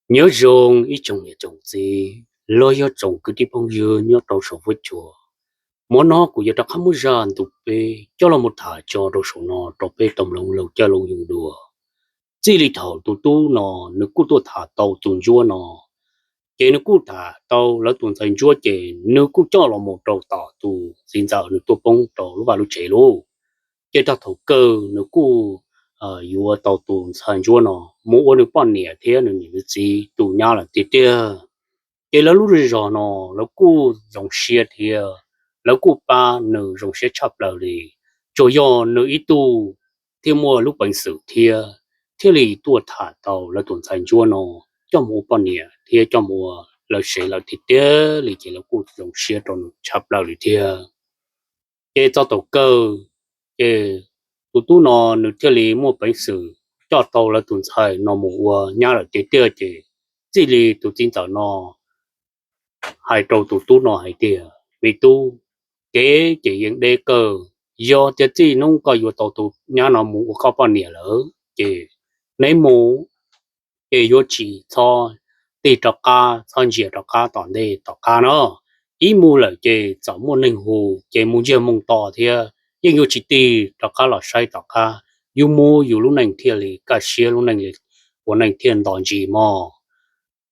Nyob zoo ib tsoom niam tsoom txiv los yog tsoom kwv tij phooj ywg nyob rau saum huab cua. Hmo no kuv yuav rov qab muab zaj ntu peb coj los mus tham tso rau saum no rau peb tau mloog laug caij laug nyoog dua. Txij li thaum tus tub no nws kuj tuaj tham tau tus ntsuab no, ces nws kuj tham tau lawv tus ntxhais ntsuab ces nws kuj coj los mus rau tom tus txiv ntxawm nws tuaj poob rau lub vaj lub tsev lauj. Ces tag thaum kawg nws kuj yuav tau tus ntxhais ntsuab no mus ua nws poj niam thiab nws niam nws txiv tus nyab lawm tiag tiag. Ces lawv lub zej zog no lawv kuj zoo siab thiab lawv kuj pab nws zoo siab tshaj plaws li. Tsuas yog nws ib tug thiaj muaj lub peev xwm thiab thiaj li tuaj tham tau lawv tus ntxhais ntsuab no coj mus ua poj niam thiab coj mus ua lawv sev lawm tiag tiag li, ces lawv kuj zoo siab rau nws tshaj plaws li thiab. Ces txog thaum kawg ces tus tub no nws thiaj li muaj peev xwm coj tau lawv tus ntxhais no mus ua nyab lawm tiag tiag. Ces txij li tus txiv ntxawm no hais rau tus tub no hais tias, me tub, kev ces yeej deb kawg, yog tias txij hnub koj yuav tau tus nyab no mus ua koj poj niam lawm ces neb mus ces yuav tsis txhob tig rov qab, txhob ntsia rov qab tom ntej tom qab no. Ib mus lawm ces txawm muaj neeg hu ces mus ntsiag moo to thiab yeej yuav tsis tig rov qab los saib tom qab. Yus mus yus lub neej thiaj li kaj siab, lub neej li ua neej thiaj nto ntsis mog.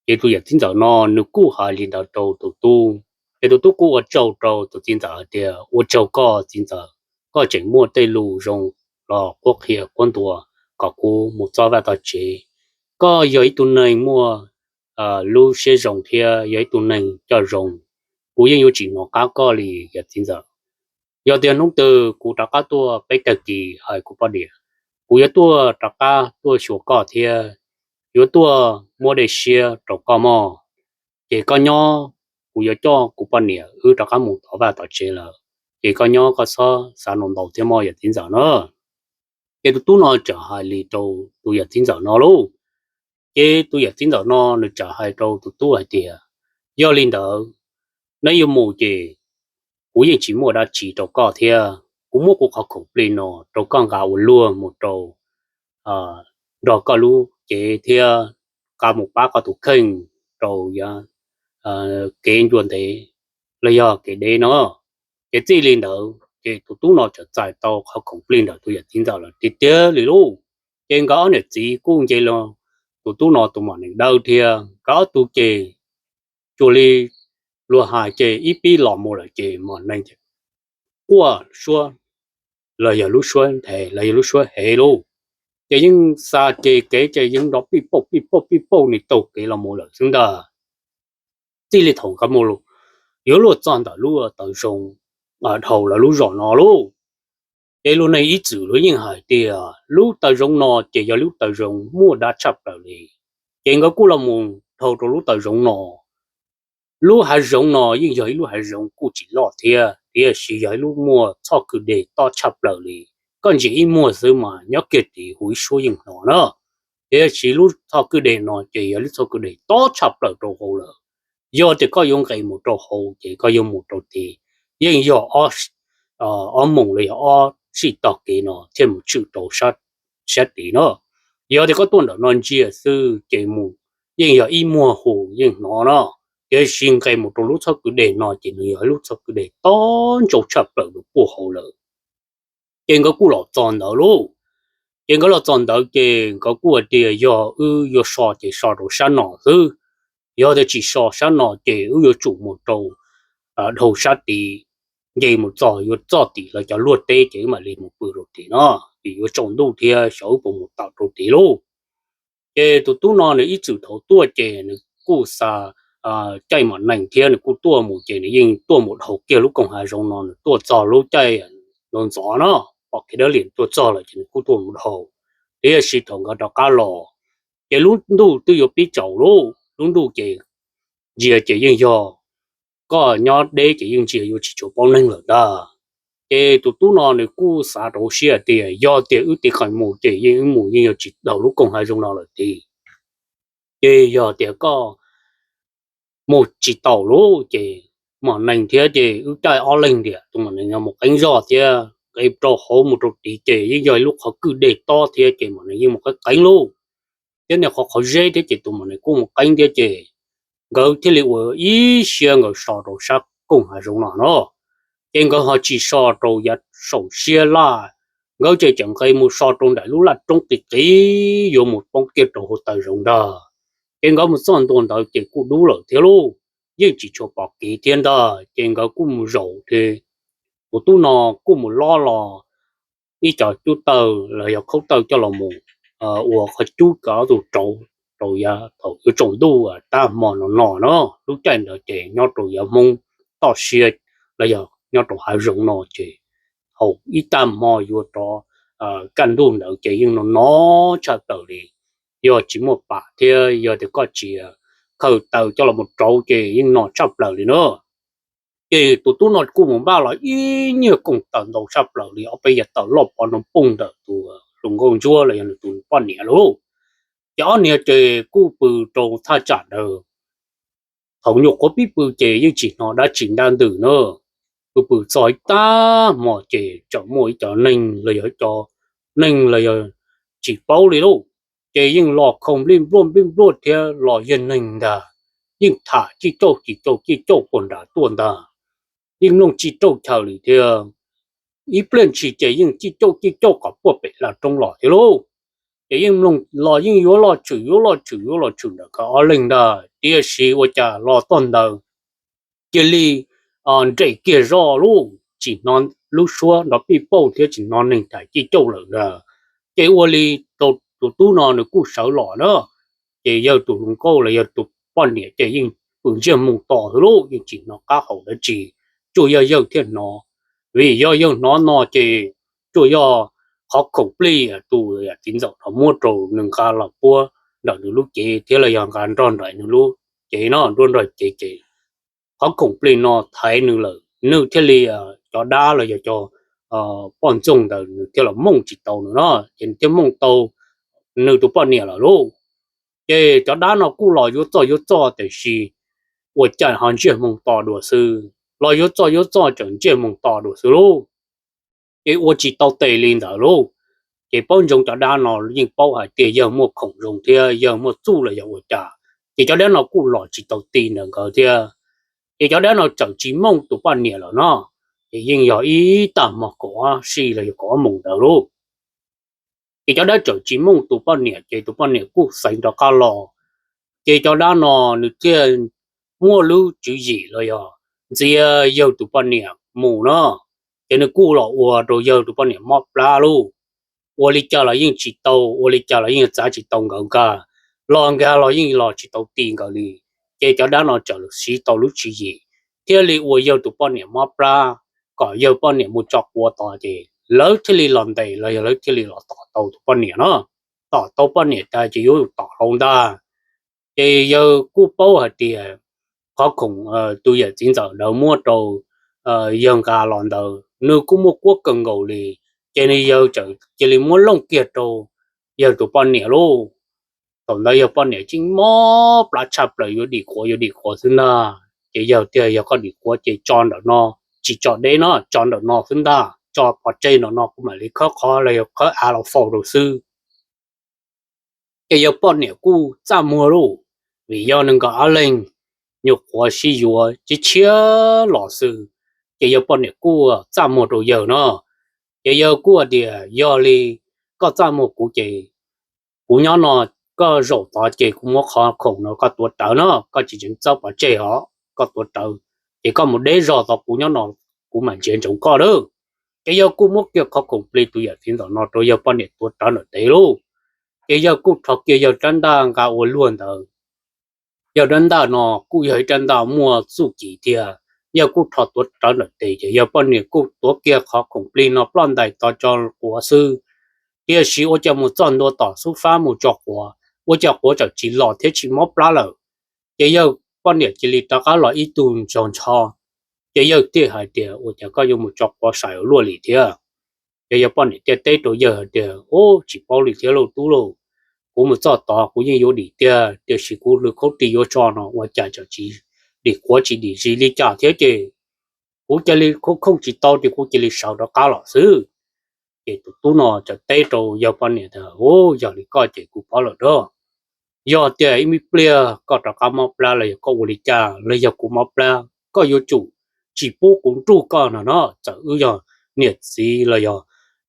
Ces tus yawm txiv ntxawm no nws kuj hais li ntawd rau tus tub, ces tus tub kuj ua tsaug rau tus txiv ntxawm hais tias, ua tsaug koj txiv ntxawm, koj tseem muaj tej lus zoo los qhuab qhia qhuab ntuas kom kuv mus txog vaj txog tsev. Koj yog ib tug neeg muaj lub siab zoo thiab yog ib tug neeg coj zoo, kuv yeej yuav tsis hnov qab koj li yawm txiv ntxawm. Yog tias hnub twg kuv rov qab tuaj peb tag kis hais kuv poj niam, kuv yuav tuaj rov qab tuaj xyuas koj thiab yuav tuaj muab dej siab rau koj mog. Ces koj nyob, kuv yuav coj kuv poj niam wb rov qab mus tom vaj tom tsev lawm, ces koj nyob koj txhob xav ntau ntau thiab mog yawm txiv ntxawm na. Ces tus tub no txawm hais li rau tus yawm txiv ntxawm no lauj. Ces tus yawm txiv ntxawm no nws txawm hais rau tus tub hais tias, yog li ntawd, neb yuav mus ces kuv yeej tsis muaj dab tsi rau koj thiab, kuv muab kuv qhov khoom plig no rau koj nqa ua luag mus rau nrog koj lub cev thiab nqa mus pab koj tus kheej rau kev ncua ntev los yog kev deb no. Ces txij li ntawd ces tus tub no txawm txais tau qhov khoom plig ntawm tus yawm txiv ntxawm lawm tiag tiag li lauj. Ces nkawd ob niam txiv kuj nce los, tus tub no tus mom neem dawb thiab nkawd ob tug ces cuag li luag hais ces ib pib los mus lawm ces mom neem quaj suab los yog lub suab nthe los yog lub suab hev lauj. Ces yeej xa ces kev ces yeej nrov pij pauj pij pauj pij pauj nim taug kev los mus lawm xwb ntag. Txij li thaum nkawd mus yuav luag txog ntawm lub taw zoov dhau lawv lub zos no lauj, ces luag neeg ib txwm luag yeej hais tias lub taw zoov no ces yog lub taw zoov muaj dab tshaj plaws li. Ces nkawd kuj los mus dhau rau lub taw zoov no. Lub hav zoov no yeej yog ib lub hav zoov kuj tsis loj thiab, tiam sis yog ib lub muaj txoj kwj deg tob tshaj plaws li. Koj ntsia ib muag xwb mas nyob kiag tid hu ib suab yeej hnov na. Tiam sis lub txoj kwj deg no ces yog lub txoj kwj deg tob tshaj plaws rau hauv lawm. Yog tias koj yuav nqes mus rau hauv ces koj yuav mus rau tid yeej yog ob moos los yog ob sij tog kev no thiaj mus tshwm rau sab tid na. Yog tias koj tuaj ntawm no ntsia xwb ces mus yeej yog ib muag hu yeej hnov na. Tiam sis nqes mus rau lub txoj kwj deg no ces nws yog ib lub txoj kwj deg tob ntsauj tshaj plaws rau puag hauv lawm. Ces nkawd kuj los txog ntawd lauj. Ces nkawd los txog ntawd ces nkawd kuj hais tias yog wb yuav so ces so rau sab no xwb. Yog tias tsis so sab no ces wb yuav tsum mus rau dhau sab tid, nce mus txog yuav txoj tim lawv cov luag teb ces wb mam li mus pw rau tim no, vim yuav tsaus ntuj thiab xyov wb puas mus tawm rau tid lauj. Ces tus tub no nws ib txwm thaum tuaj ces nws kuj xa caij mom neem thiab nws kuj tuaj mus ces nws yeej tuaj mus dhau kiag lub koog hav zoov no, nws tuaj txog lub caij ntxov ntxov no, pom kev dawb liam tuaj txog lawm ces nws kuj tuaj mus dhau. Tiam sis thaum nkawd rov qab los ces lub ntuj twb yuav pib tsaus lauj, lub ntuj ces ntsia ces yeej yog koj nyob deb ces yeej ntsia yuav tsis tshua paub neeg lawm ntag. Ces tus tub no nws kuj xav rau hauv siab hais tias yog tias wb tiv qees mus ces yeej wb mus yeej yog tsis dhau lub koog hav zoov no lawm tid. Ces yog tias koj mus tsis taus lauj ces mom neem thiab ces wb caij ob leeg ntiag, tus mom neem no mus qeeb zog thiab nqes rau hauv mus rau tid ces yeej yog ib lub qhov kwj deg tob thiab ces mom neem yeej mus qeeb qeeb lauj. thiab nej qhov qhov zeb thiab ces tus maum nees kuj mus qeeb thiab ces nkawd thiaj li ua ib siab nkawd so rau sab koog hav zoov no no. Ces nkawd ho tsis so rau yav saum siab laj, nkawd ces tseem nqes mus so rau nraim lub laj roob qis qis yuav mus poob kiag rau hauv taw zoov ntag. Ces nkawd mus txog ntua ntawd ces kuj dub lawm thiab lauj, yeej tsis tshua pom kev thiab ntag. Ces nkawd kuj mus zaum ces tus tub no kuj mus lob los ib co cub taws los yog khaub taws coj los mus ua qhov cub kom tus rauv rau yav thaum yuav tsaus ntuj tag hmo no no na. Lub caij ntawd ces nyob rau yav Hmoob toj siab los yog nyob rau hav zoov no ces thaum ib tag hmo yuav rov kaj ntug ntawd ces yeej no no tshaj plaws li. Yog tsis muaj pam thiab yog tias koj tsis khaws taws coj los mus rauv ces yeej no tshaj plaws li na. Ces tus tub no kuj mus npaj los ib nyuag koog taws ntau tshaj plaws li ob peb yav taws loj pov no poob ntawm tus hluas nkauj ntsuab los yog nws tus poj niam lauj. Ces ob niag ces kuj pw rau thaj tsam ntawd. Thaum nyuam qhuav pib pw ces yeej tsis hnov dab tsi ntab ntws na. Pw pw txog ib tag hmo ces tseem muaj ib co neeg los yog ib co neeg los yog tsis paub li lauj, ces yeej los khoom nplij npluaj nplij npluaj thiab los yog neeg ntag, yeej tham cij cauj cij cauj cij cauj puag nrad tuaj ntag. Yeej mloog tsis raug chaw li thiab. Ib pliag ntshis ces yeej cij cauj cij cauj kom puag pem laj roob los thiab lauj. Ces yeej mloog los yeej yuav loj tshwm yuav loj tshwm yuav loj tshwm ntawm nkawd ob leeg ntag, tiam sis ua cas los txog ntawd cia li nres kiag zog lauj, tsis hnov lub suab nrov pij pauj thiab tsis hnov neeg tham cij cauj lawm ntag. Ces ua li tus tub no nws kuj sawv los na, ces yawg tus hluas nkauj los yog tus poj niam ces yeej pw ntsiag moog to xwb lauj, yeej tsis hnov qab hau dab tsi, tsuas yog yawg thiaj hnov. Vim yog yawg hnov no ces tsuas yog qhov khoom plig tus yam txiv ntxawm no muab rau nws nqa los puab ntawm nws lub cev thiab los yog nqa nrog nraim nws lub cev no, nruab nrog cev ces qhov khoom plig no thaiv nws lawm, nws thiaj li, cov dab los yog cov poj ntxoog ntawd nws thiaj los mooj tsis tau nws no, ces nws thiaj mooj tau nws tus poj niam lawm lauj. Ces cov dab no kuj los yuav txoj yuav txoj tiam sis ua cas ho ntsiag moog to dua xwb, los yuav txoj yuav txoj tseem ntsiag moog to dua xwb lauj. Ces ua tsis tau tes li ntawd lauj. Ces paub ntsoov cov dab no yeej paub hais tias yawg muaj khoom zoo thiab yawg muaj txuj los yog ua cas, ces cov dab no kuj los tsis tau ti ntawm nkawd thiab. Ces cov dab no tseem tsis mooj tus poj niam lawm no, ces yeej yog ib tag hmo kaum ob sij los yog kaum ob moos ntawd lauj. Ces cov dab tseem tsis mooj tus poj niam ces tus poj niam kuj xeev rov qab los. Ces cov dab no nws thiaj muaj lub tswv yim los yog ntxias yawg tus poj niam mus no, ces nws kuj los ua rau yawg tus poj niam mob plab lauj. Ua li cas los yeej tsis tau, ua li cas los yeej txav tsis tau nkawd nkag, los nkag los yeej los tsis tau ti nkawd li. Ces cov dab no txawm siv tau lub tswv yim thiaj li ua yawg tus poj niam mob plab, kom yawg poj niam mus tso quav tod ces lawv thiaj li los ntes los yog lawv thiaj li los tom tau tus poj niam no. Tom tau poj niam tas ces yuav tom hlau ntag. Ces yawg kuj paub hais tias qhov khoom tus yawm txiv ntxawm ntawd muab rau yawg nqa los ntawd nws kuj muaj kuab kawg nkaus li, ces nws yawg txawm cia li muab looj kiag rau yawg tus poj niam lauj. Thaum ntawd yawg poj niam tseem mob plab tshaj plaws yuav dim quav yuav dim quav xwb ntag. Ces yawg tias yog koj dim quav ces tso ntawm no, tsis tso deb no, tso ntawm no xwb ntag, tso pov tseg ntawm no kuv mam li khawb qhov los yog khawb av los faus rau xwb. Ces yawg poj niam kuj txaj muag lauj, vim yog nws nkawd ob leeg nyuam qhuav sib yuav tshiab tshiab los xwb, ces yawg poj niam kuj txaj muag rau yawg no. Ces yawg kuj tias yog li koj txaj muag kuv ces kuv nyob no, koj zaum tod ces kuv muab qhov khoom no koj tuav rawv no, koj tsis tseem txhob pov tseg os, koj tuav rawv, ces koj mus deb zog tod kuv nyob no, kuv mam ntsia ntsoov koj lawm. Ces yawg kuj muab kiag qhov khoom plig tus yawm txiv ntxawm no rau yawg poj niam tuav rawv ntawm tes lauj. Ces yawg kuj rho kiag yawg rab ntaj nqa ua luag ntawd. Yawg rab ntaj no kuj yog ib rab ntaj muaj txuj ci thiab, yawg kuj rho tuav rawv ntawm tes ces yawg poj niam kuj tuav kiag qhov khoom plig no ploj ntais tod tso quav xwb. Tiam sis ua cas mus txog ntua tom xub fab mus tso quav, ua cas quav txawm tsis los thiab tsis mob plab lawm. Ces yawg poj niam cia li rov qab los ib tug ntsog ntsho. Ces yawg thiaj hais tias ua cas koj yuav mus tso quav sai ua luaj li thiab? Ces yawg poj niam thiaj teb rau yawg hais tias, Ub, tsis paub li thiab lauj tub lauj, kuv mus txog tod kuv yeej yuav dim tiag, tiam sis kuv lwm khaub rig yuav tso no ua cas txawm tsis dim quav tsis dim zis li cas thiab ces kuv cia li khooj khooj tsis tau ces kuv cia li sawv rov qab los xwb. Ces tus tub no txawm teb rau yawg poj niam tias, Ub, yog li koj ces kuv paub lawm lauj. Yog tias ib me pliag koj rov qab mob plab los yog koj ua li cas los yog kuv mob plab, koj yuav tsum tsis pub kuv nrug koj no no. Txawm wb yog niam txiv los yog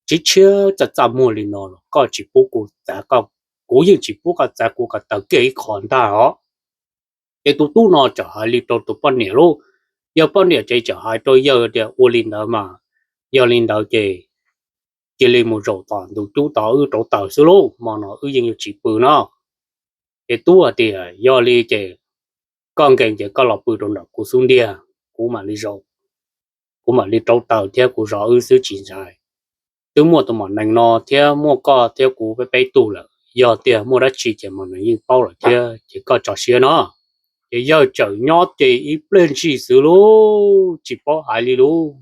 tsis tshiab txaj txaj muag li no los koj tsis pub kuv txav, kuv yeej tsis pub koj txav kuv kom tawv kiag ib qho ntag os. Ces tus tub no txawm hais li rau tus poj niam lauj, yog poj niam ces txawm hais rau yawg tias ua li ntawd mas, yog li ntawd ces cia li mus zaum tom ntug cub tod wb rauv taws xwb lauj, hmo no wb yeej yuav tsis pw no. Ces tub hais tias yog li ces koj nkees ces koj los pw rau ntawm kuv xub ntiag, kuv mam li zaum, kuv mam li rauv taws thiab kuv zov wb xwb tsis ntshai. Twb muaj tus mom nees no thiab muaj koj thiab kuv peb peb tug lawm, yog tias muaj dab tsi ces mom nees yeej paub lawm thiab ces koj tso siab no. Ces yawg txawm nyob ces ib pliag ntsis xwb lauj, tsis paub hais li lauj.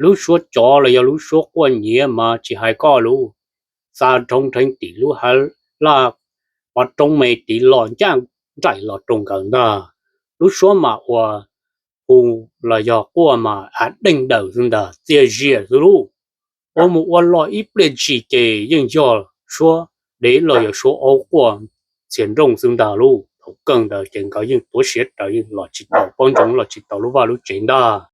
Lub suab cov los yog lub suab quaj nyiav mas tsis hais koj lauj, xa rhoob rheeb tim lub hav laj pov roob me tid los ncaj nraim los rau nkawd ntag. Lub suab mas ua hu los yog quaj mas av deej daws xwb ntag, txias zias xwb lauj. Ua mus ua los ib pliag ntsis ces yeej yog suab dev los yog suab aub quaj txhias nrooj xwb ntag lauj. Thaum kawg ntawd ces nkawd yeej tuav siav raws, yeej los tsis tau, paub ntsoov los tsis tau lub vaj lub tsev ntag.